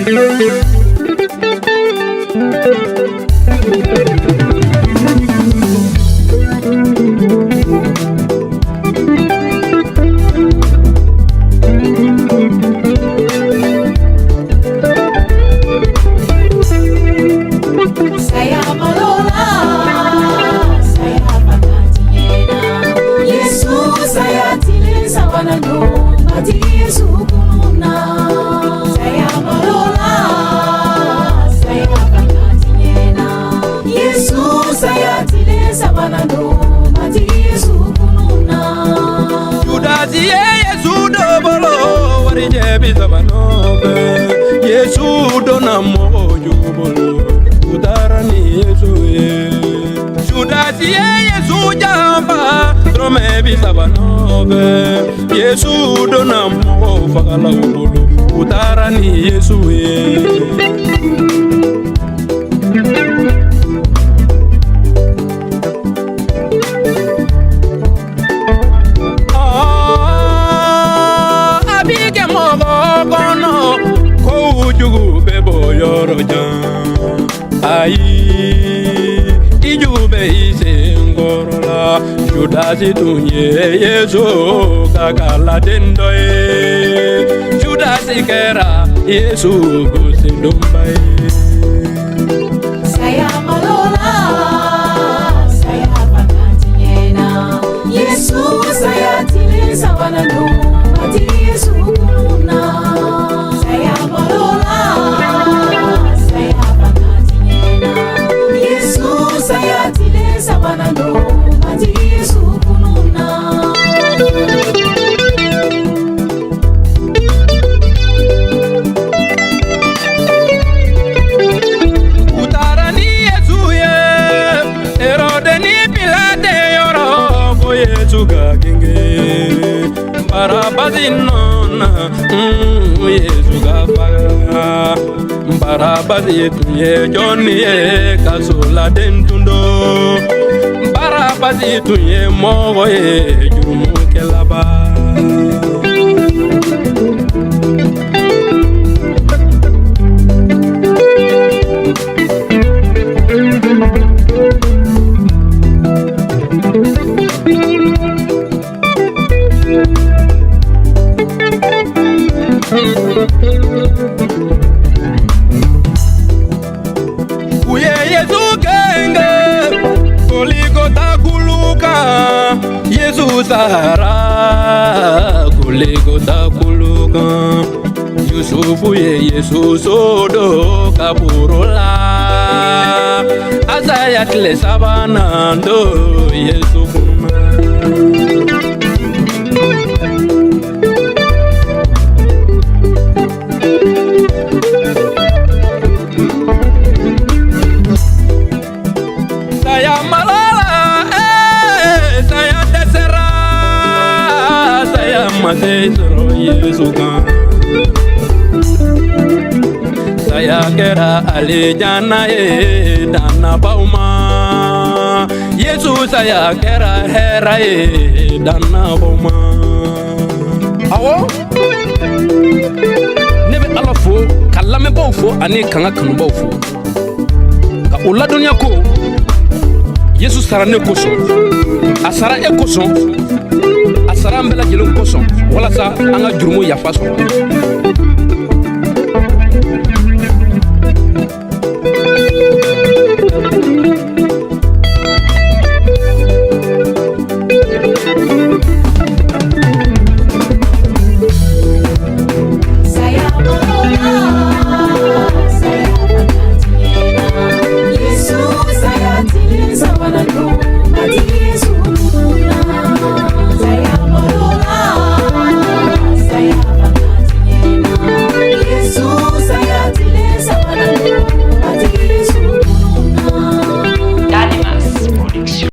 Saya malola, saya bakatiena. Yesu saya tile sabanan don, Matigi Yesu kununna. Saya malola, saya bakatiena. Yesu saya tile sabanan don, Matigi Yesu kununna. Judasi ye Yesu don bolo warijɛ 30 nɔfɛ. Yesu donna mɔgɔ jugu bolo, u taara ni Yesu ye. Judasi ye Yesu janfa dɔrɔmɛ 30 nɔfɛ. Yesu donna mɔgɔ fagalaw bolo, u taara ni Yesu ye. A b'i kɛ mɔgɔ kɔnɔ ko jugu bɛ bɔ yɔrɔ jan, ayi, i jugu bɛ i sen kɔrɔ la. Judasi tun ye Yesu ka kaladen dɔ ye. Judasi kɛra Yesu gosidonba ye. Saya malola, saya bakatiena. Yesu saya tile sabanan don, Matigi Yesu kununna. Saya malola, saya bakatiena. Yesu saya tile sabanan don, Matigi Yesu kununna. U taara ni Yesu ye Erode ni Pilate yɔrɔ ko Yesu ka genge Barabasi nɔ na, Yesu ka faga. Barabasi tun ye jɔnni ye? Kasoladen tun don. Barabasi tun ye mɔgɔ ye, jurumukɛlaba. U ye Yesu gɛngɛ Goligota kulu kan. Yesu sara Goligota kulu kan. Yusufu ye Yesu sodon kaburu la. A saya tile sabanan don, Yesu kunna. Saya malola, saya dɛsɛra, saya ma se sɔrɔ Yesu kan. Saya kɛra alijana ye dannabaw ma. Yesu saya kɛra hɛrɛ ye dannabaw ma. Awɔ, ne bɛ Ala fo ka lamɛnbaw fo ani ka n ka kanubaw fo ka o ladɔnniya ko Yesu sara ne kosɔn, a sara e kosɔn, a sara an bɛɛ lajɛlen kosɔn, walasa an ka jurumu yafa sɔrɔ.